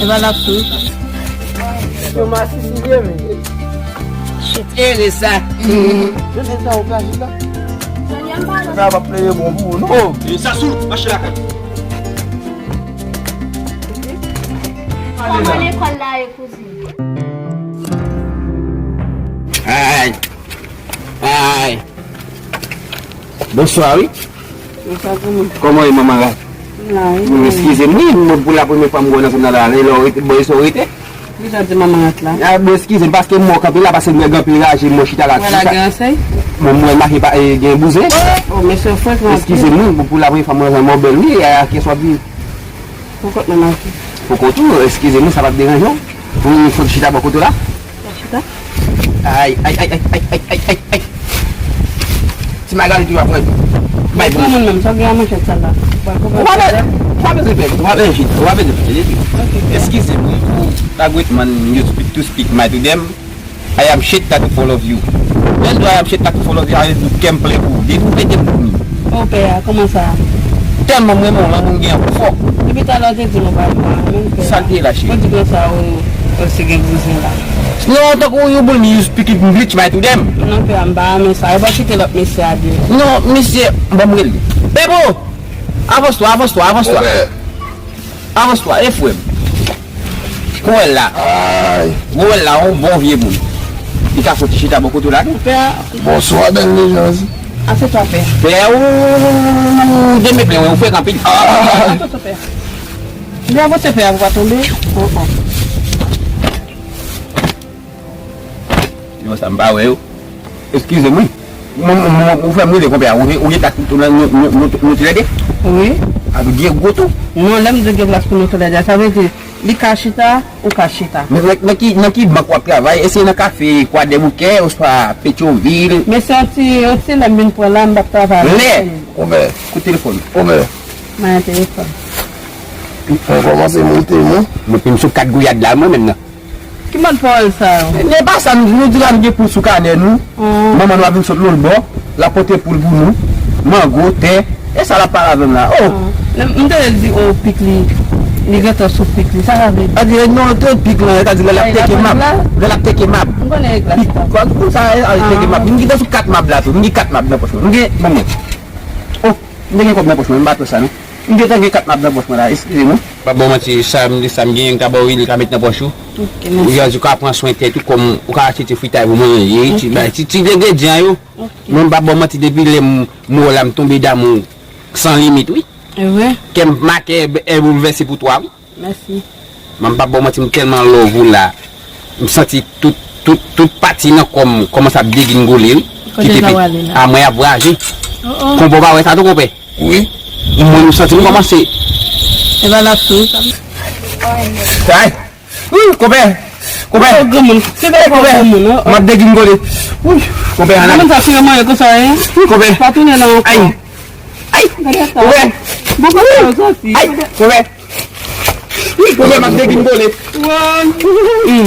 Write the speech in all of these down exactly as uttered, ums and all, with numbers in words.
Valab tou. Yo masisilye, men. Teresa. Teresa, ou ka chita? Sa pa pleye bon pou ou, non. E sa sou, mache lakay. Kòman lekòl la ye, kouzin? Ay. Ay. Bonswa, wi. Bonswa, kòman? Kòman e, manman Rat? La, wi. Bon, eskize m, wi, mwen pou la premye fwa m wè w nan zòn nan la. E lè w rete, bò, e sa w rete? Ki sa di manman Rat la? A, bon, eskize m, paske m wè w kanpe la, paske m wè gen anpil raje, m wè w chita la. Wè la gen ansèy? Bon, m wè mache pa, e, gen bouzen. Oh, mesye, franchman. Eskize m, wi, bon, pou la premye fwa m wè w nan zòn nan, w bèl, wi, e a kiyès w ap viv? Pou kont mwen, mache. Pou kont ou, eskize m, sa p ap deranje w? Pou fò chita bò kote w la? Chita. Ay, ay, ay. Ti Magali ki va pran. Bay pou mwen. Moun menm, sa gen an manchèt sa la. Ou pa bezwen, ou pa bezwen pè, ou pa bezwen chita, ou pa bezwen fè. Eskize m, wi, pou la great man, you speak to speak my to them. I am shit that full of you. Lè l di I am shit that full of you, a vle di kè m plen pou ou. Depi ou mete m pou mi. O pè a, kòman sa? Tèlman m renmen w, lanmou m gen an pou fò. Depi talè w te di m ou pa renmen m, pè a. Sa l te ye la, cheri? Ou di konsa ou, ou se gen bouzen la. Non, tankou you bully me, you speak English, my to them. Non, pè a, m pa renmen sa. E pa kite lòt mesye a di. Non, mesye, ban m rele. Bebo! Avans twa, avans twa, avans twa. Avans twa, e frè m. Kouwèl la. Ay. Kouwèl la, yon bon vye moun. Li ka fouti chita bò kote w la tou. Pè a. Bonswa, bèl lejans. Ase twa, pè. Pè a, ou, ou demen plen, ou frekan anpil. Ay. Atann, pè a. Li avanse, pè a, pou pa tonbe. Yo, sa m pa wè yo. Eskize m, wi. Mwen, mwen, mwen, ou fè m rele konpè a. Ou, ou gen plas pou nou, nou, nou, nou, nou toulède? Wi. A, nou gen gwo tou. Non, lè m di gen plas pou nou toulède, sa vle di, li ka chita, ou ka chita. Men nan, nan ki, nan ki bank w ap travay? Èske nan kafe Kwadèboukè, oswa Petyonvil? Men se yon ti, yon ti lè m vin pran la, m p ap travay avèk moun. Lè! Konpè. Kout telefòn. Konpè. Mwen an telefòn. Mwen kòmanse monte, non? Monte m sou kat gouyad la, mwen menm nan. Ki mòd pawòl sa yo? Men pa sa, nou, nou di la nou gen poul sou kanè nou. Manman nou ap vin sot lòtbò, l ap pote poul pou nou. Mango, tè, e sa l ap pale avè m la. Oh! M tande l di, oh, pik li, li gentan sou pik li. Sa sa vle di? Sa di, non, te pik lan, sa di lè l ap teke mab. Lè l ap teke mab. M konnen règ la. Pik, kwa, pou sa, al teke mab. M gentan sou kat mab la tou. M gen kat mab nan pòch mwen. M gen, manman. Oh, m te gen kòb nan pòch mwen, m pa t wè sa, non. M gentan gen kat mab nan pòch mwen la, eskize m. Pa ba w manti, sa m, sa m genyen, m ka ba w li, li ka met nan pòch ou. Ok, mèsi. Ou ka, ou ka pran swen tèt ou, kòm ou ka achte ti fritay pou manje, ti bay, ti, ti engredyan yo. Ok. Mwen, m pa ba w manti, depi lè m, m wè w la, m tonbe damou san limit, wi. E vre? Kè m make, e, e boulvèse pou twa, wi. Mèsi. Mwen, m pa ba w manti, m tèlman love ou la. M santi tout, tout, tout pati nan kò m kòmanse ap degingole, wi. Kote sa w ale la? A, mwen ap raje. Oh, oh. Konpè w pa wè sa tou, konpè? Wi. Mwen, m santi m kòmanse. E pa la sou. Ay. Wi, konpè. Konpè. Konpè, granmoun. Se konpè, granmoun, non? M ap degingole. Wi, konpè, ala. Granmoun sa fè manyen konsa, hein? Wi, konpè. Pa tounen la ankò. Ay. Ay. Gade sa. Konpè. Bon, konpè, yo soti. Ay, konpè. Wi, konpè, m ap degingole. Wi.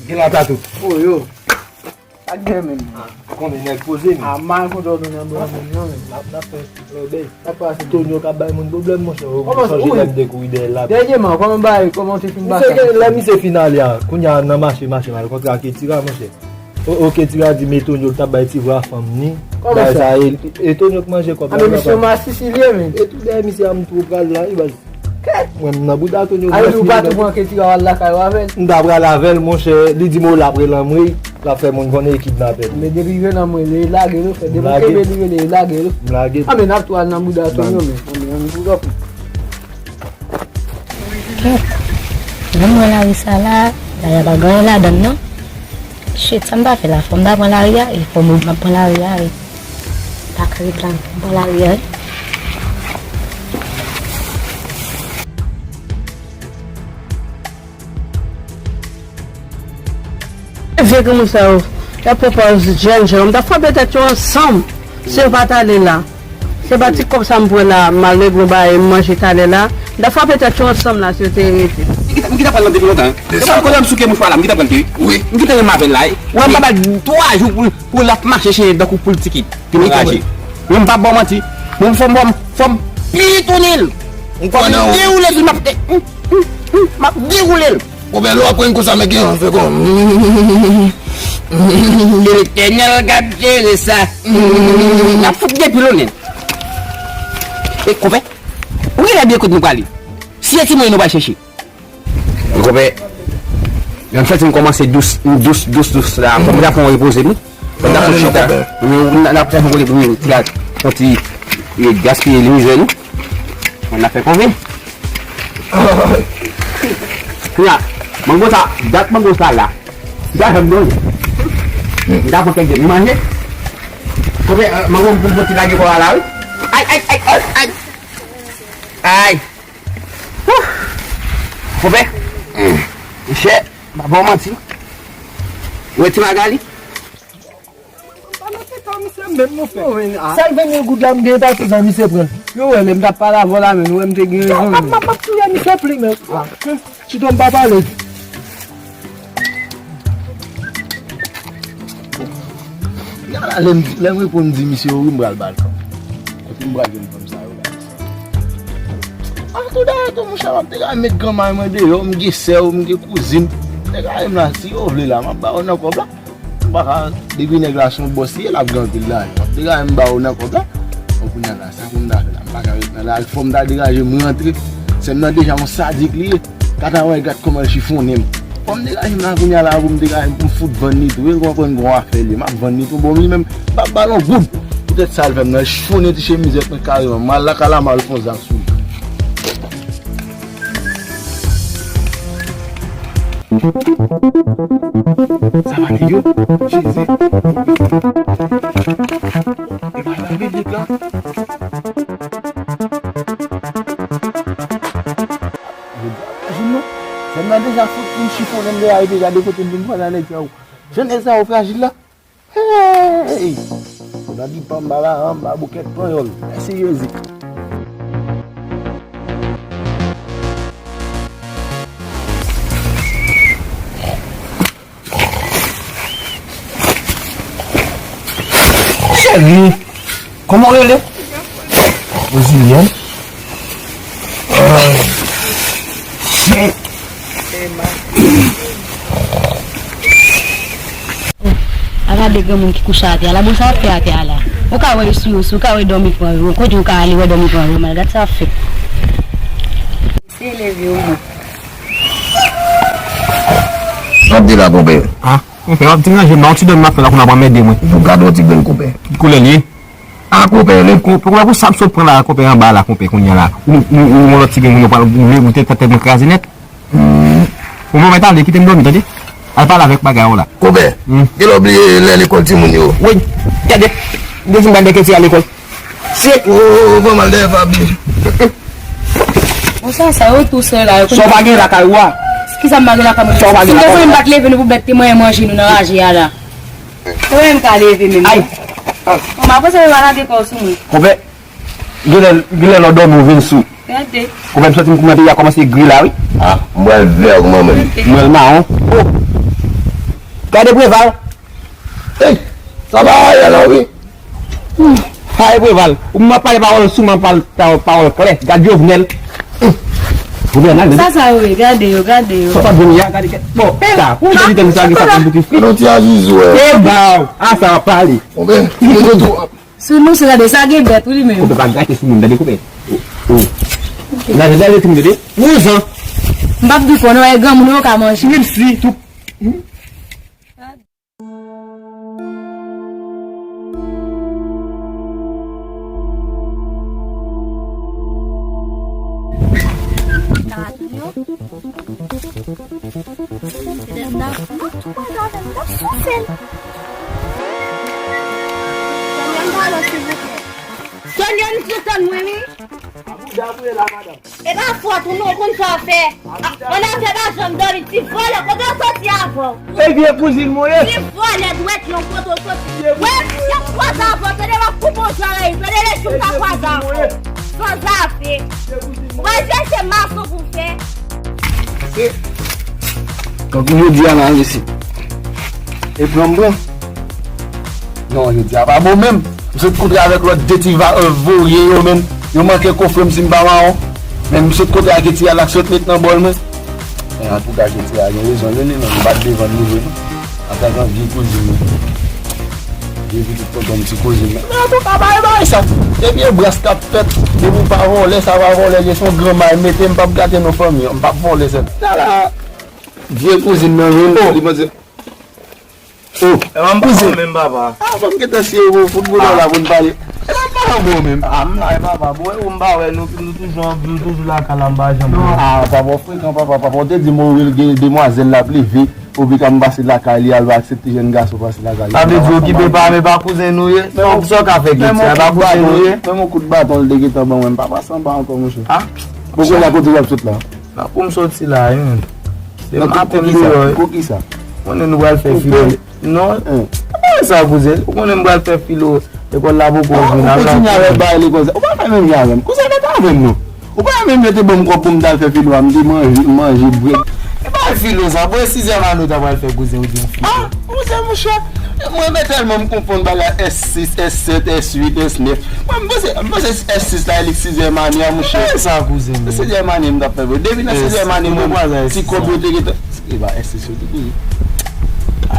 Gen la tatou. Oh, yo. Sa k gen menm? Konbyen nèg poze menm? A mal kontan w tounen blan menm non menm. N ap, n ap fè ti plobe. Sa k pase? Tonyo k ap bay moun pwoblèm, monchè. Ou sonje lè m te kouri dèyè l la. Dènyèman, kòman bagay, kòman w te fin pase? Misye gen lè misye fin ale a, kounye a nan mache, mache m al kontre ak Etira, monchè. O, o, Etira di men Tonyo k t ap bay ti vwa fanm ni. Kòman sa? Bay sa, e, e Tonyo k manje kòb la. A, men misye yon masisilye, men. E tou dèyè misye a m tou pral la, wi, baz. Kèt! Mwen, m nan bouda Tonyo. A, ou pa tou pran Ketira w al lakay ou avè l? M ta pral avè l, monchè. Li di m, o, l ap rele anmwey, l ap fè moun konnen e kidnapè l. Men depi l rele anmwey, li lage l, ou fè. Depi w kenbe li rele, li lage l. M lage l. A, men n ap tou al nan bouda Tonyo, men. A, men, ann pou lòt. Kèt! Lè m wè lari sa la, dayè pa gen anyen ladan l, non. Shit, sa m ta fè la? Fò m ta pran lari a, e fò m, m ap pran lari a, e. Pa ka ret la, m pran lari a, e. Vye granmoun sa yo, y ap pran pòz jèn, jèn. M ta frape tèt yo ansanm. Si yo pa t ale la. Se pa ti kòb sa m pran la, m al regle yon bagay, m manje talè la. M ta frape tèt yo ansanm la, si yo te rete. M gentan, m gentan pran l depi lontan. Se pa kote m souke mouchwa la, m gentan pran l tou, wi. M gentan renmen avè l la, wi. Wè, m pa ba l twa jou pou, pou l ap mache cheye tankou poul tikit. Pou l raje. Mwen, m pa ba w manti. Mwen, fò m, fò m, fò m pitounen l. M kwè nan ou. Dewoule l, m ap, m ap dewoule l. Ou bèl, w ap pran konsa, men gen yon fè kon. Letènèl k ap jere sa. M ap fout depi lonnen. E, konpè, ou genlè byen kote nou prale. Si e ti mwen nou pral chèche. Konpè, yon fè ti m kòmanse dous, dous, dous, dous la. Fò m ta fè yon repoze nou. Fò m ta fè chita. N ap fè yon repoze nou. Ti a, yon ti, e, gaspiye li mizè nou. Fò n ap fè konve. Kounya, mango sa, dat mango sa la. Li pa janm dòmi. M ta pran kèk grenn manje. Konpè, mango m pou m fè ti lage kò a la, wi. Ay, ay, ay, ay, ay. Ay. Wouh! Konpè, monchè, m pa ba w manti. Ou wè ti Magali? Pa nan tèt misye menm, monchè. Sèl venn mil goud la m gen, patizan misye pran. Yo wè, lè m t ap pale avè w la, menm, ou wè m te gen rezon. M ap, m ap, m ap touye misye pli, men. Ah, chita m pa pale. Yala, lè m, lè m reponn di misye, wi, m pral ba l fanm. Kote m pral jwenn fanm sa yo la? A, tou dayè tou, monchè, m ap te ka met granmay mwen deyò, m gen sè w, m gen kouzin. Nèg a menm la, si yo vle la, m ap ba yo nan kòb la. M pa ka, depi nèg la se yon bòs li ye, l ap gen anpil lajan. M ap te ka menm ba yo nan kòb la. Bon, kounye a la, sa pou m ta fè la? M pa ka ret nan la, fò m ta degaje m, m rantre. Sè m nan deja yon sadik li ye. Gad a wè, gad kòman l chifonnen m. Fò m degaje m la kounye a la pou m degaje m, pou m fout vann li tou. Wi, l konprann gon afè li ye. M ap vann li tou. Bon, li menm, m p ap ba l yon goud. Poutèt sa l fè m nan, l chifonnen ti chemiz mwen kareman. M al lakay la, m al fè yon zak sou li. Sa va nèg yo? Jezi. E pa lave lit la. Jezi, non. Sè m nan deja fout vin chifonnen m deyò, e deja de kote m vin pran nan nèg sa yo. Jan nèg sa yo frajil la. Hey! Nan di pa m ba la, an ba boukèt panyòl. Mèsi Jezi. Cheri, kòman w rele? Rosilienne. Ah, shit. A gade granmoun ki kouche atè a la, bon, sa w ap fè atè a la? Ou ka wè yo sou yo, sou, ou ka wè dòmi pran yo. Kote ou ka ale wè dòmi pran yo, mal, gad sa w ap fè. Se leve ou non. Sa w ap di la, konpè? Ah, konpè, w ap di ranje m la, yon ti dòmi m ap fè la, kounye a w ap anmède mwen. Ou gade yon ti grenn konpè. Ki koulè l ye? A, konpè, le konpè, konpè, pou sa m sot pran la, konpè, anba la, konpè, kounye a la. Ou, ou, ou, ou, lòt ti grenn moun yo pral boule, ou te tèt mwen kraze nèt. Hmm. Ou mwen mèt ale, kite m dòmi, tande? Al pale avèk bagay ou la. Konpè, hmm, gen lè w bliye lè lekòl timoun yo. Wi, gade, m te fin gade ke ti a lekòl. Se. Oh, oh, oh, pran mal dèyè Fabi. Bon, sa, sa yo tou se la, yo. Sa w pa gen lakay ou a? Kisa m pa gen lakay mwen? Sa w pa gen lakay ou a? Si m te konnen m pa t leve nou pou bèt te manyen manje nou nan raje a la. Mwen menm ka leve menm. Ay. Bon, m ap panse yo va lage kò sou mwen. Konpè, genlè, genlè lè w dòmi w vin sou. Gade. Konpè, m santi m kouman peyi a kòmanse gri la, wi. Ah, m wè l vè kouman mwen. Gade. M wè l mawon. Oh. Gade Preval. Hey, sa pa ayen la, wi. Ay, Preval, ou m ap pale pawòl sou mwen, pale pawòl, pawòl klè. Gad Jovenel. Jovenel, sa, sa yo ye, gade yo, gade yo. Sa pa bon, ya, gade kè. Bon, sa, pou te di tèl sa, gen sa konn bouti. Non, ti Aziz, wè. E ba, a sa w ap pale. Konpè, li gen dwa. Sou nou, se gade, sa gen bèt, wi, li menm. Konpè, pa gate sou moun, tande, konpè. Oh, oh. Gade, gade, timoun, tande. Onz an. M p ap di fò, non, e granmoun yo ka manje. Menm si, tou. Sonia, nou sou tann mwen, wi. Abouda pou e la, madanm. E pa fòt ou non, ou konn sa w fè. An afè pa janm dòmi, ti vòlè, kote w soti avè w? E vye kouzin mwen ye. Ti vòlè dwèt long, kote w soti? Wè, se kwaze avè w, tande, m ap koupe w zòrèy, tande, lè jou m ta kwaze avè w. Sanzave. Ou pral chèche mason pou w fè. Tankou jodi a la, resi. E pran m pran. Non, jodi a pa bon menm. M sot kontre avèk lòt de ti va, euh, vorye yo menm. Yo manke kofre m si m pa mawon. Men m sot kote a Ketira la k sot met nan bòl mwen. Men antouka Ketira gen rezon li, li menm m pa t devan l li vre non. Antanke yon vye kouzin mwen. Vye pitit tonton m ti kouzin mwen. Men antouka bagay bagay sa. Depi e bras k ap fèt, depi w pa vòlè, sa pa vòlè, gen se yon gran may mete m p ap gate non fanmi an, m p ap vòlè sèl. Sa la, vye kouzin nan vin, li panse. Oh, e mwen pa kouzin. Menm papa. Ah, fò m gentan siye pou foutbòl la pou n pale. E mwen pa bon menm. Ah, m la, e papa. Bon, e ou m pa wè nou, nou toujou, nou toujou lakay la, m pa janm. Non, ah, papa, w frekan, papa, papa. W te di m, o, gen demwazèl l ap leve, oblike m pase lakay li, al aksepte jèn gason pase lakay li. Sa vle di okipe pa, men pa kouzen nou ye? Men sa w ka fè Ketira, pa kouzen nou ye? Menm yon kout baton l te gentan ban mwen, m pa pase anba ankò, monchè. Ah? Bon, kounye a kote w ap sot la? Nan pou m soti la, wi, menm. Se maten m deyò, wi. Pou kisa? Konnen nou pral fè filo. Non. Apa sa, kouzen? Ou konnen m pral fè filo. Lekòl la poko vin. Ou kontinye avèk bagay lekòl sa. Ou pa fè menm jan avè m. Kouzen, mete avè m non. Ou pa menm mete ban m kòb pou m t al fè filo a. M te manje, manje brèd. E pa filo sa. Bon, e sizyèm ane ou ta pral fè kouzen, ou di m filo. Ah, kouzen, monchè. Mwen, men tèlman m konprann bagay S sis, S sèt, S uit, S nèf. Mwen, m panse, m panse S sis la, e li k sizyèm ane a, monchè. Bagay sa, kouzen, men. Sizyèm ane m t ap fè, bro. Depi nan sizyèm ane, mwen, ti kòb yo te gentan. E pa S sis yo te gentan.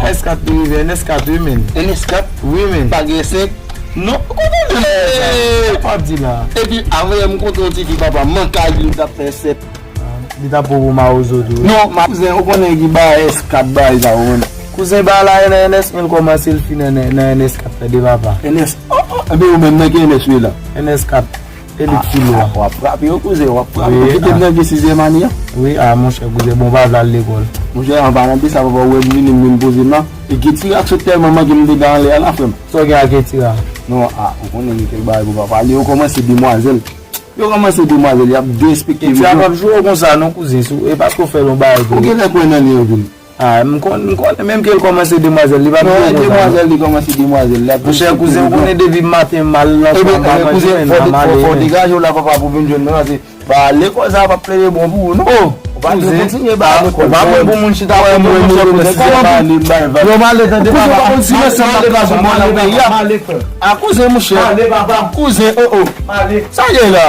S kat te rive, N S kat, wi, men. N S kat? Wi, men. Pa gen S senk? Non, ou konprann? Sa w ap di la? Epi, avanyè m kontre yon tifi, papa, manka li, m t ap fè sèt. Ah, li t ap poko mawozo tou, wi. Non, ma kouzen, ou konnen ki ba S kat bagay sa, ou konnen. Kouzen ba la, nan N S, men l kòmanse, l fini nan, nan N S kat, tande papa. N S, oh, oh, enben ou menm nan ki N S ou ye la? N S kat, e li k filo a. Ah, w ap frape yo, kouzen, w ap frape yo. Kite m nan vye sizyèm ane a. Wi, ah, monchè, kouzen, bon, pa vle al lekòl. Monchè, an palan de sa, papa, ou wè m vini, m vin poze m la. E Ketira k sot tèlman manke m te gen anlè a la, frè m. Sa w gen ak Ketira? Non, ah, ou konnen gen kèk bagay pou pa pale. Yo kòmanse demwazèl. Yo kòmanse demwazèl, y ap derespekte misye. Epi a p ap jwe w konsa non, kouzen, sou, e paske w fè l yon bagay tou. Ou genlè kwè nan li anpil. Ah, m konn, m konnen menm ke l kòmanse demwazèl, li p ap jwe w konsa non. Non, demwazèl, li kòmanse demwazèl, l ap derespekte misye. Monchè, kouzen, ou konnen depi maten m al nan chwa, m pa manje, men m pa male, men. Fò w degaje w la, papa, pou vin jwenn mwen, paske ba lekòl sa p ap plede bon pou ou non. Oh, ou pa dwe kontinye ba lekòl. Ou pa bon pou moun chita wè moun, monchè, kouzen. Yo male, tande papa. Kouzen pa konn si mesye ap kraze mòn nan peyi a. A kouzen, monchè. Male, papa. Kouzen, oh, oh. Male. Sa ye la?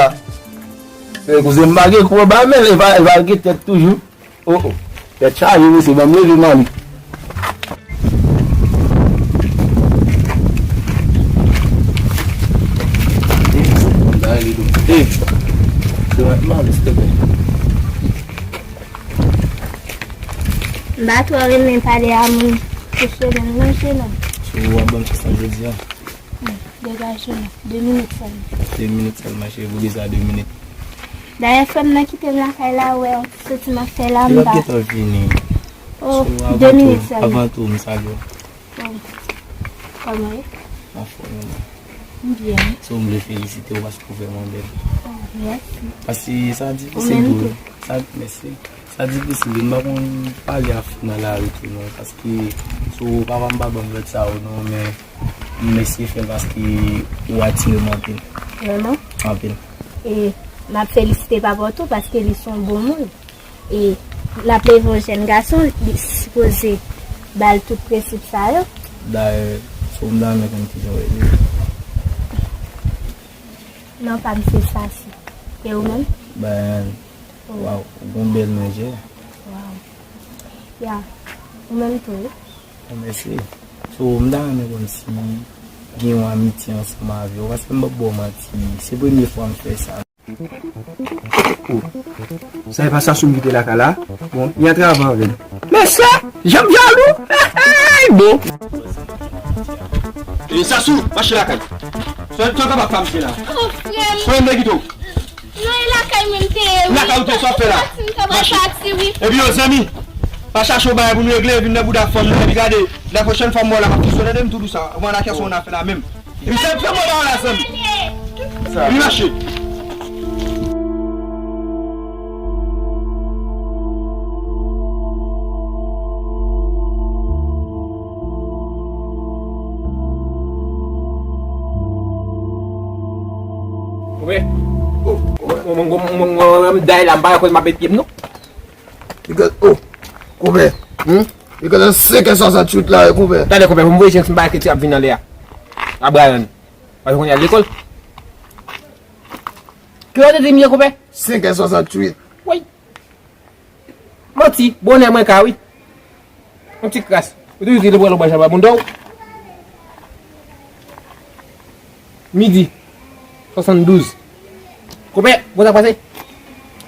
E kouzen m pa gen kou anba men l, e pa, e pa gen tèt toujou. Oh, oh. Tèt chaje, mesye, ban m leve m ale. Hey, m ale, silteplè. M pa twò renmen pale a moun pou semèn manje non. So, w ap ban m chans lan jodi a? Degaje non. De minit sèlman. De minit sèlman, cheri, pou kisa de minit? Dayè, frè m nan kite m lakay la, ou wè yon ti soti m ap fè la, m pa. L ap gentan vini. Oh, de minit sèlman. Avan tou, m salye w. Oh, kòman w ye? M anfòm, wi. M byen. So, m vle felisite w paske w vrèman bèl. Oh, mèsi. Paske sa difisil tou. Ou menm tou. Sa, mèsi. Sa difisil, wi, m pa konn pale a fi nan lari tou non, paske so papa m pa ban m lòd sa yo non, men m eseye fè l paske ou atire m anpil. Vrèman? Anpil. E m ap felisite papa w tou paske li se yon bon moun. E l ap leve yon jèn gason, li sipoze ba l tout prensip sa yo. Dayè, so m ta renmen konn kijan w rele. Non pa m se Sassy. E ou menm? Ben, waw, ou gon bèl non, Jay. Waw. Ya, ou menm tou, wi. Bon, mèsi. So, m ta renmen konn si gen yon amitye ansanm avè w, paske m p ap ba w manti, se premye fwa m fè sa. Oh. Sa e pa Sassy m kite lakay la? Bon, li antre avan avè m. Mesye, jan m jalou! Hey, bon. E Sassy, mache lakay. Sa w kapab fè misye la? Oh, frè m. Frè m, nèg ito. Non, e lakay mwen m te ye, wi. Lakay ou te ye, sa w ap fè la? Pati, m kapab pati, wi. Epi yo, zanmi, pa chache yon bagay pou nou regle, vin nan bouda fanm nan, epi gade, la pwochèn fwa m wè w la, m ap kise w, tande m tou di w sa. Mwen la, kiyès ou nan afè la menm? Epi sa, sa mwen ba w la, zanmi. Li mache. Koupe. Oh, koupe. Mwen, mwen, mwen, mwen, mwen, mwen, m day la, m pa wè kote m ap met pye m, non. Li gen, oh, koupe. Hmm? Li gen nan senk è swasanntuit la, wi, koupe. Tande, koupe, pou m voye James, m pa wè Ketira ap vin anlè a. A Brian. Paske kounye a l lekòl. Kilè w te di m ye, konpè? Senk è swasanntuit. Woy. Manti, bonè mwen ka, wi. Yon ti kras. Ou toujou di li pran lòt bwa chaba moun dò. Midi. Swasanndouz. Konpè, bon sa pase?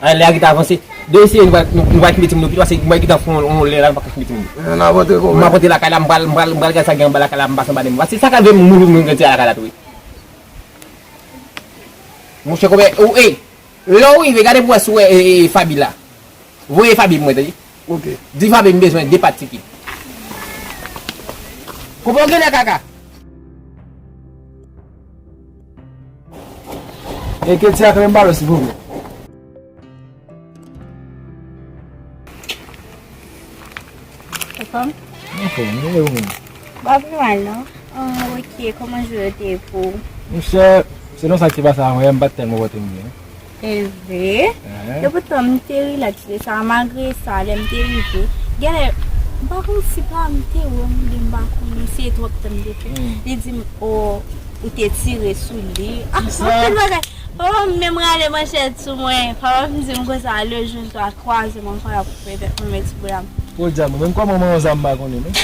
Ay, lè a gentan avanse. De eseye, nou va, nou, nou va kite timoun yo pito, paske mwen gentan fè yon, yon lè la, m pa ka kite timoun yo. N ap rantre konpè. M ap rantre lakay la, m pral, m pral, m pral gade sa gen anba lakay la, m pase anba de m. Paske sa ka vin moun, moun gen ti a lakay la tou, wi. Monchè konpè, ou, e, lè w rive, gade pou wè si w wè, e, e, Faby la. Voye Faby pou mwen, tande. Ok. Di Faby m bezwen de pat tiki. Konpè, w genlè kaka. E Ketty a, kle m ba l, silvouplè. Anfòm? Anfòm, e ou menm? M pa pi mal, non. Ah, ok, kòman jou yo te ye pou ou? Monchè, selon sa ki te pase avan yè, m pa t tèlman pòte m byen. E vre? Ehe. Epoutan, m te rilaks de sa, malgre sa, lè m te rive, genlè, m pa konn si pa m te wè m, m pa konnen, se twòp tan m te fè. Hmm. Li di m, o, ou te tire sou li. Ah, anpil bagay. Papa m menm rale manchèt sou mwen. Papa m di m konsa, le jou m ta kwaze m ankò, y ap fè tèt mwen met sou bra m. Podyab, mwen menm kòman mwen yon zam m pa konnen, non?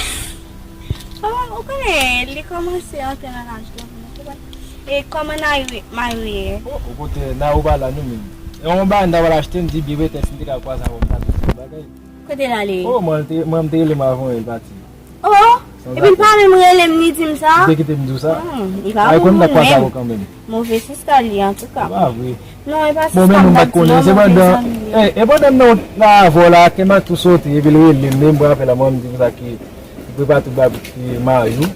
Papa m, ou konnen, li kòmanse antre nan laj granmoun, ou konprann? E kòman Nayou ye? Mayou ye? O, o kote, Nayou pa la, nou menm. E yon bagay m ta pral achte, m di, bebe, tèks m te ka kwaze avè w, m ta di yon bagay. Kote l ale? O, mwen, te, mwen, m te rele m avan, l pati. Oh, epi l pa menm rele m ni di m sa. Li te kite m di w sa? Hmm, li pa bon moun menm. Move sista li, antouka. Se pa vre. Non, e pa sista m t ap di, non, move zanmi li. E, e pandan m nan, nan avè w la, ke m ak tou sote, epi l rele m, m pran apèl la, mwen, m di konsa ke li prepare tout bagay pou ki Mayou.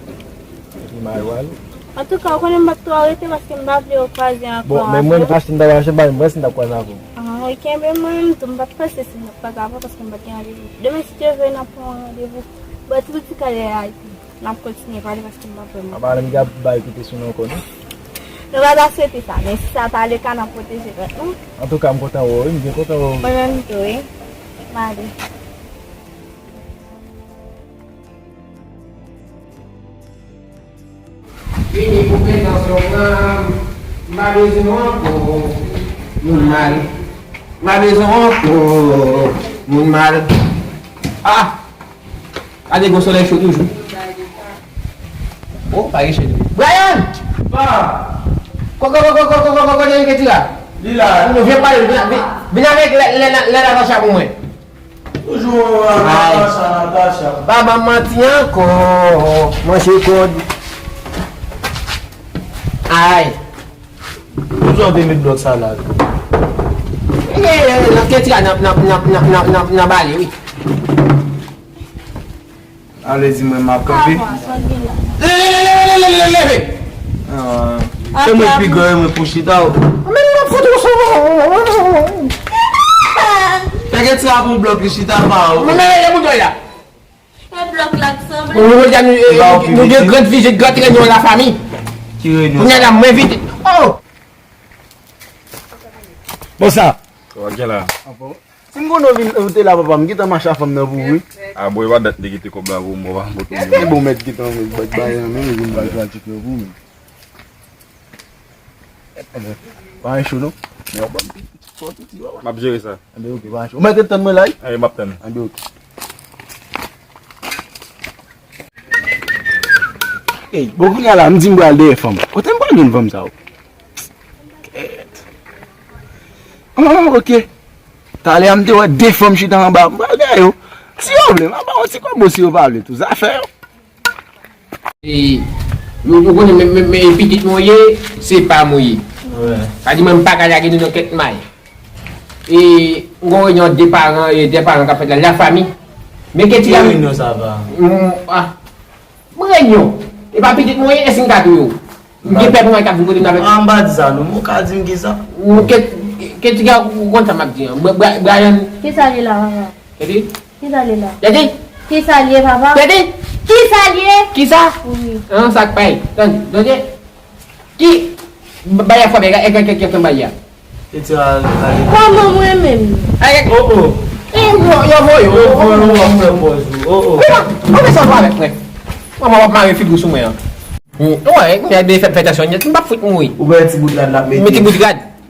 Epi Mayou ale. Antouka, ou konnen m p ap twò rete paske m pa vle yo kwaze ankò. Bon, men mwen, m achte, m t ap achte, m pa menm panse m t ap kwaze avè w. Ah, wi, kenbe mwen, m tou, m pa t panse si m t ap kwaze avè w paske m pa t gen randevou. Demen, si Dye vle, n ap pran yon randevou. Bon, ti bout ti kalè a, epi n ap kontinye pale paske m pa vrèman. Apa nèg ap bay kote sou nou ankò, non? Nou pa ta swete sa, men si sa ta le ka, n ap pwoteje tèt nou. Antouka, m kontan wè w, wi, m byen kontan wè w. Mwen menm tou, wi. M ale. Vini pou prezans yo pran m, m pa bezwen w ankò. Moun mal. M pa bezwen w ankò. Moun mal. Ah! Gade gwo solèy cho toujou. Oh, pa gen chen. Brian! Pa! Koko, koko, koko, koko, koko, kote Ketira? Li la. Nou vin pale, vin, vin, vin avèk lè, lè, lè Natacha pou mwen. Toujou Natacha, Natacha. Pa ban m manti ankò. Manje kòd. Ay. Toujou te met blòk sa la tou. E, e, e, nan Ketira nan, nan, nan bale, wi. Ale di mwen m ap kanpe. Leve, leve, leve, leve, leve, leve. Ah, se mwen ki pi gran, mwen pou chita ou. Men m ap fout ou sou. Fè Ketira pou blòk li chita pa ou. Men, men, men, men, men, men. E blòk la k sanble. Nou, nou, nou, nou gen grand vizit, grand reyinyon la fanmi. Ki reyinyon? Kounye a la, mwen envite. Oh! Bon sa. Sa w gen la? Si m konnen w vin, ou te la, papa, m gentan mache a fanm nan pou ou, wi. A bon, e pa dat m te kite kòb la pou m, papa, m pote w. E bon, mèt gentan, mèt bay, bay, men, men, vin bay pratik nan pou ou, men. Pa gen cho, non? Men w ban m ti, ti, ti, ti, papa. M ap jere sa. Enben, oke, pa gen cho. Ou mèt ret tann mwen la, wi? Enben, m ap tann. Enben, oke. Ey, bon, kounye a la, m di m pral dèyè fanm. Kote m pral jwenn fanm sa yo? Kèt. Oh, oke. Talè a, m te wè de fanm chita anba. M pral dèyè yo. Si yo vle, m ap ba yo ti kòbo, si yo pa vle tou. Zafè yo. E, nou, nou konnen, men, men, men pitit mwen ye, se pa mwen ye. Wi. Sa di mwen, m pa ka lage nou nan kèt may. E, m gon reyinyon de paran, e, de paran k ap fèt la, la fanmi. Men Ketira. Ki reyinyon sa va? M, ah. M reyinyon. E pa pitit mwen ye, èske m ka touye w? M gen pè pou mwen k ap vin kote m avèk. Ah, m pa di sa, non. M ka di m ki sa. M, Ke, Ketira, ou konn sa m ap di an. Bra-, Bra-, Brian. Ki sa li la, papa? Tande? Ki sa li la? Tande? Ki sa li ye, papa? Tande? Ki sa li ye? Ki sa? Wi. An, sa k bay. Tande, tande. Ki, ba-, bay a fwa, bay a, e, e, e, e, bay a. Ketira ale. Kòman mwen menm? Ay, oh, oh. E, yo, yo voye, yo voye, yo voye. Oh, oh. Ou bezwen pale avèk mwen. Mwen, mwen, w ap mare figi w sou mwen an. Wi, men fè, fè tansyon, m p ap fout mouri. Ou wè ti bout rad l ap mete. Mete bout rad.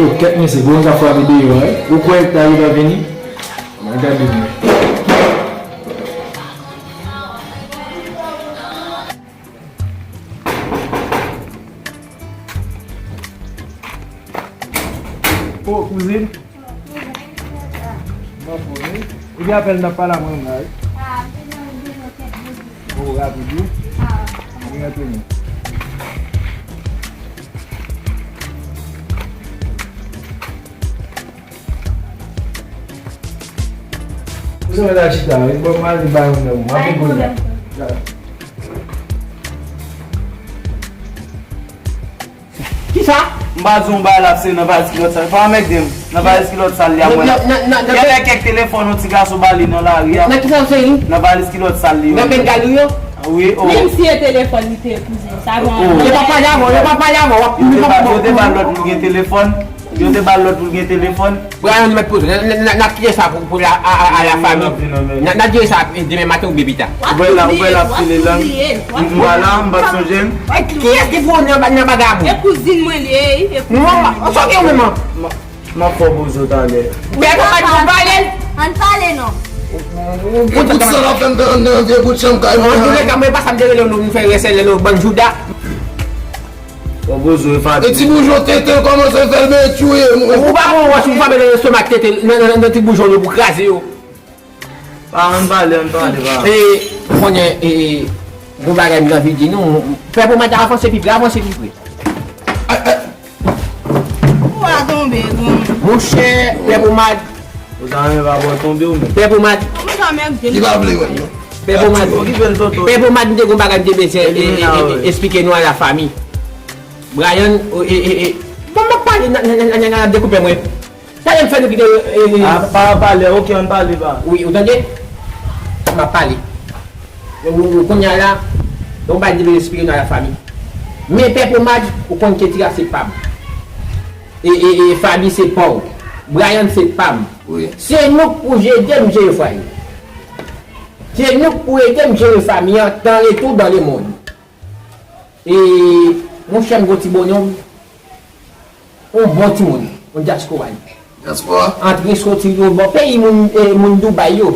O, kèt mesye, gwo moun k ap frape deyò a, wi. Ou kwè l ta rive vini? Mwen gade mwen. O, kouzin. Mwen fò, wi. Ou gen apèl n ap pale a mwen la, wi. O, rapid, wi. Mwen retounen. Ou se mwen ta chita, wi. Bon, mwen al ba yon nèg, mwen ap vin kounye a. Kisa? M pa di w bagay la, se nan valiz kilòt sal. Pa anmède m. Nan valiz kilòt sal li a, mwen. Nan, nan, nan, nan, gen lè kèk telefòn yon ti gason ba li nan lari a. Nan kisa w se li? Nan valiz kilòt sal li yo. Nan bengal ou yo? Wi, o. Menm si e telefòn li te ye, kouzen, sa bon. O. Yo pa pale avè w, yo pa pale avè w, w ap Yo te ba, yo te ba lòt moun gen telefòn. Yo te ba lòt moun gen telefòn. Brian, nou mèt poze. N, n, n, n ap kite sa pou, pou la, a, a, a la fami. N, n ap kite sa demen maten oubyen pita. Ou wè la, ou wè la file lang. M pa la, m pa t sonje l. Kiyès ki pou nan, nan bagay a moun? E kouzin mwen li ye, e kouzin mwen. Non, sa w gen menm? M ap fè w poze w talè. Ou pa di pou pale? Ann pale non. Ou kout sa la fè m fè anndan vye bout chanm kay mwen. Antouleka, mwen pa sa m te rele w non, m fè rèsèlè non, bann jouda. Ou poze w e fati. E ti boujon tenten kòmanse fè l ben tchouye mwen. Ou pa konn wòch ou frape nan lestomak tenten nan, nan, nan ti boujon yo pou kraze yo. Pa, ann pale, ann pale, pa. E, ou konnen, e, e, gon bagay m t anvi di nou, pè Pomad avanse pi pre, avanse pi pre. Ou a tonbe, granmoun. Monchè, pè Pomad. Ou sa renmen pa bò tonbe ou menm. Pè Pomad. Mwen sa mèg de. Li pa vle wè nou. Pè Pomad. Okipe l, tonton. Pè Pomad, m te gon bagay m te bezwen, e, e, e, e, eksplike nou a la fami. Brian, e, e, e, e. Bon, m ap pale, nan, nan, nan, nan, nan, dekoupe mwen. Talè m fè nou kite, e, e. A, pa pale, oke, ann pale, pa. Wi, ou tande? M ap pale. Ou, ou, kounye a la, yon bagay m te vle eksplike nou a la fami. Men pè Pomad, ou konn Ketira se pa m. E, e, e, Faby se pa w. Brian se pa m. Wi. Se nou k pou ede m jere fwaye. Se nou k pou ede m jere fami an, dans le tout dans le monde. E, monchè, m gon ti bonnonm, yon bon timoun, yon dyaspora li. Dyaspora? Antre soti yon bò peyi moun, e, moun Dubai yo.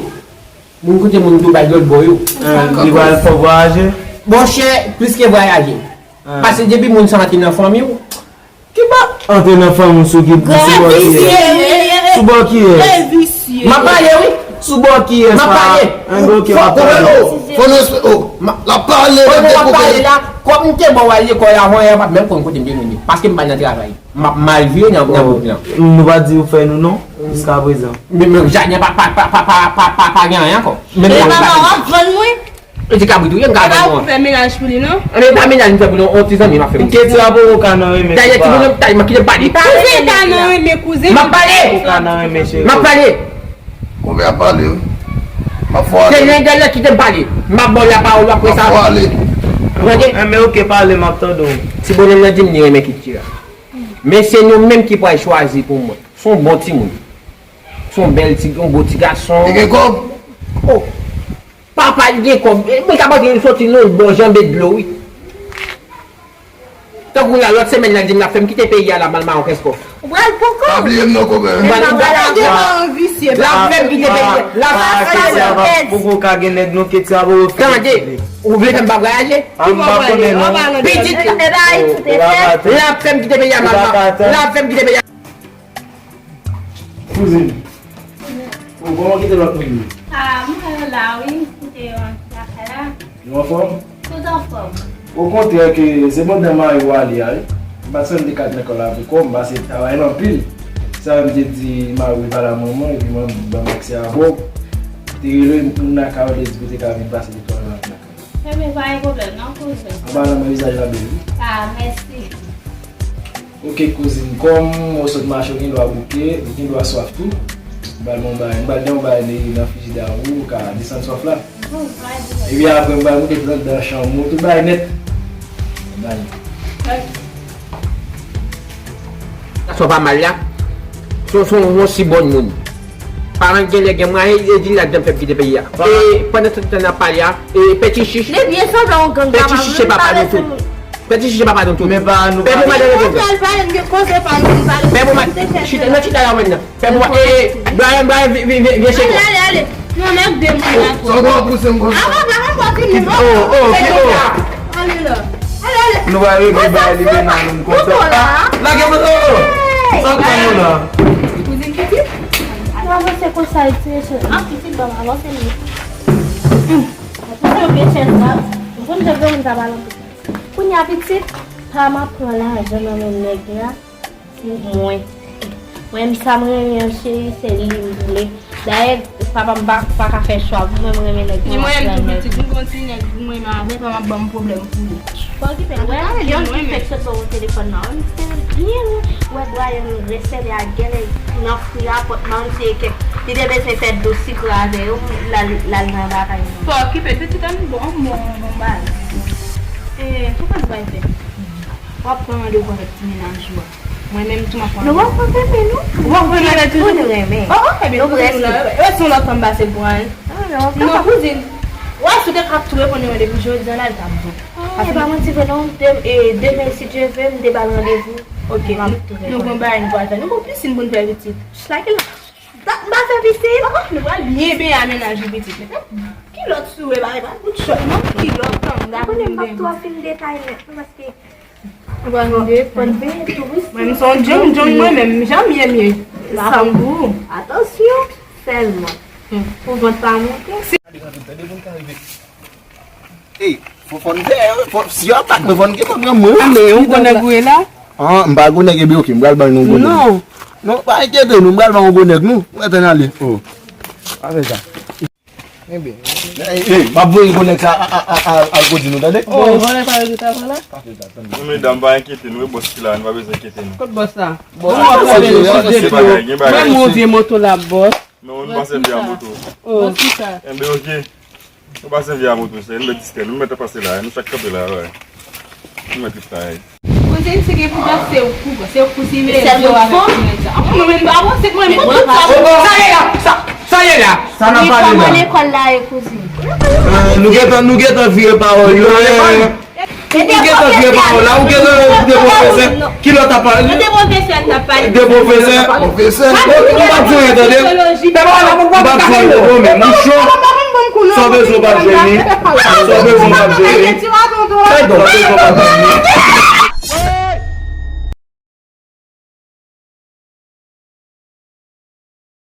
Moun kote moun Dubai lòt bò yo. Li pral fè w vwayaje? Monchè, plis ke vwayaje. Paske depi moun sa antre nan fanmi w, ki pa antre nan fanmi w sou ki, sou bò ki yès? Sou bò ki yès? M ap pale, wi. Sou bò ki yès? M ap pale. An, oke, m ap pale. Fò nou respe-, oh, l ap pale, l ap dekoupe. Kote m ap pale la, kòm m te bon al lekòl avan yè, m pa t menm konn kote m te vini. Paske m pa nan travay. M ap mal viv nan, nan bouk lan. Nou pa di ou fè nou non, jiska prezan. Men, men jaden pa, pa, pa gen anyen ankò. Men e papa w ap vann mwen? E ti kabrit ou ye, m ka vann ou an. Ou fè menaj pou li non? Anben, e pa menaj m fè pou li, yon ti zanmi m ap fè pou li. Ketira poko ka nan renmen. Dayè, ti bonnonm, dayè, m kite m pale. Kouzen ka nan renmen kouzen. M ap pale. Poko ka nan renmen cheri. M ap pale. Konbyen ap pale, wi? M ap fò ale. Se lendèl la kite m pale. M ap ba w lapawòl apre sa. M ap fò ale. Ou tande? Enben, oke, pale, m ap tande w. Ti bonnonm nan di m li renmen Ketira. Men se nou menm ki pral chwazi pou mwen. Se yon bon timoun. Se yon bèl ti, yon bon ti gason. Li gen kòb? Oh. Papa l gen kòb. Mwen ka panse li soti lòtbò janbe dlo, wi. Tankou la, lòt semèn, l ap di m l ap fè m kite peyi a la, m al Mawòk eskò. Ou pral poko? Pa bliye m non, konpè. M pral, m pral. L ap fè m kite peyi a. L ap fè m. Poko ka gen nèg non, Ketira poko fè. Tande, ou vle fè m pa vwayaje? M pa konnen non. Pitit la. L ap fè m kite peyi a, m al. L ap fè m kite peyi a. Kouzin. Kouzin. Ou kòman kite lòt moun yo? Ah, mwen la wi, m kite yo lakay la. Yo anfòm? Tout anfòm. Okontrè ke se pandan mari w ale a wi. M pa t santi m te ka t nan kò l avèk ou, m pase travay la anpil. Sa m te di mari w pale a manman epi manman ban m aksè avè w. Te rele moun lakay ou te di pou te ka vin pase de twa jou avèk lakay. Ebyen, pa gen pwoblèm non, kouzen. Anpalan, mwen vizaj la bèl wi. Ah, mèsi. Oke, kouzin, kòm ou sot mache, ou gen dwa bouke, ou gen dwa swaf tou. M pral ba w yon bagay, m pral gen yon bagay nan frijida ou, ou ka desann swaf la. Epi apre, m pral moute plant dan chanm ou, tout bagay nèt. Bay. Sa pa mal la. Se, se yon si bòn moun. Paran gen lè gen mwayen, e di l ladan fè m kite peyi a. E pandan tout tan n ap pale a, e Pèti Chich. Li byen sanble yon gang. Pèti Chich se papa nou tout. Pèti Chich se papa nou tout. Men pa nou. Pè Pomad, pale, m gen koze pale, m pale. Pè Pomad, chita, nan chita la menm nan. Pè Pomad, e, Brian, Brian, vin, vin, vin, vin cheke. Ale, ale, ale. Non, men de moun la. Sa w ap pouse m konsa? Avan, avan, avan, avan. Oh, oh, ki, oh. Ale la. Ale, ale. Nou va regle bagay li vin nan nou konsa. Lage mwen, oh, oh. Sa w ap fè nou la? Kouzin pitit. Nou avanse konsa, e ti mesye. An pitit, ban m avanse nou. Mwen yo pye chèz la. M konn jan granmoun ta pale anpil. Kounye a pitit, pa m ap pran lajan nan men nèg la pou mwen. Mwen menm sa m renmen an cheri, se li m vle. Dayè, papa m pa, pa ka fè chwa pou mwen, m renmen nèg mwen. Ni mwen menm tou pitit, m gon ti nèg pou mwen, men avè pa m ap ban m pwoblèm pou li. Pa okipe l. Wè, John ki fèk sot bò telefòn nan. Wè, m te byen, wè, Brian resève ak gèlè nan fri a pòt manti e kèk. Li te bezwen fè dlo sikre avè yo, l al, l al nan lakay nou. Pa okipe, pitit an bon, bon, bon bagay. E, pou kòman nou pral fè? W ap pran randevou avèk ti mennaj ou a. Mwen menm tou m ap pran randevou. Nou p ap pran pepe, non? Ou p ap pran randevou? Ou renmen. Oh, oh, ebyen, nou prèske. Wè, si yon lòt fanm pase l pran l. Non, kouzin. Wè, si w te ka tou reponn li depi jodi a la, l t ap bon. Ah, e pa manti vre non. Dem-, e, demen, si Dye ve, m te ba l randevou. Ok, nou gon bagay nou pral fè. Nou gon pisin pou n fè pitit. Chita ki la. M pa fè pisit. Oh, nou pral byen benyen a mennaj ou pitit. Kilòt sou e bagay pa bout chòt non. Kilòt tanga. Ou konnen m p ap twò fin detay nèt non, paske Ou pa vin defann peyi touris. Mwen, m se yon djong, djong mwen menm, m janm ye m ye. La fanm pou ou. Atansyon sèlman. Pou vant pa monte. Ey, fò, fò n fè, fò, si yo atak mwen, fò n gentan pran mwen. Men yon gwo nèg ou ye la? Ah, m pa gwo nèg, epi oke, m pral ban nou gwo nèg. Non. Non, pa enkyete nou, m pral ban yon gwo nèg nou. Ou mèt ann ale. Oh. Pa fè sa. Enben. Ey, ey, m ap voye gwo nèg sa al kodi nou, tande? Oh, vòlè pa yo tout avan la? Pa fè sa, tande. Nou medam, pa enkyete nou, e bòs ki la, nou pa bezwen enkyete nou. Kot bòs la? Bòs la, se bagay, gen bagay. Menm yon vye moto la, bòs. Non, nou pa sèvi a moto. Oh. Enben, oke. Nou pa sèvi a moto, se nou mèt distè, nou mèt pase la, nou chak kanpe la, wè. Nou mèt travay. Kouzin, si gen pou bòs, se ou pou bòs, se ou pou simen. Sèl mwen ki fò. Mwen menm pa bòs, se mwen menm pou tout sa. Sa ye la, sa, sa ye la. Sa n ap pale la? Kòman lekòl la ye, kouzin? Nou gentan, nou gentan vire pawòl yo. Ou gentan vye pawòl la, ou gentan de pwofesè. Ki lè w t ap pale? De pwofesè, n t ap pale. De pwofesè. Pwofesè. Ou p ap jwenn, tande. M p ap jwenn, non, men mouchon. Sa w bezwen, w p ap jwenn li. Sa w bezwen, w p ap jwenn li. Sa w bezwen, w p ap jwenn li.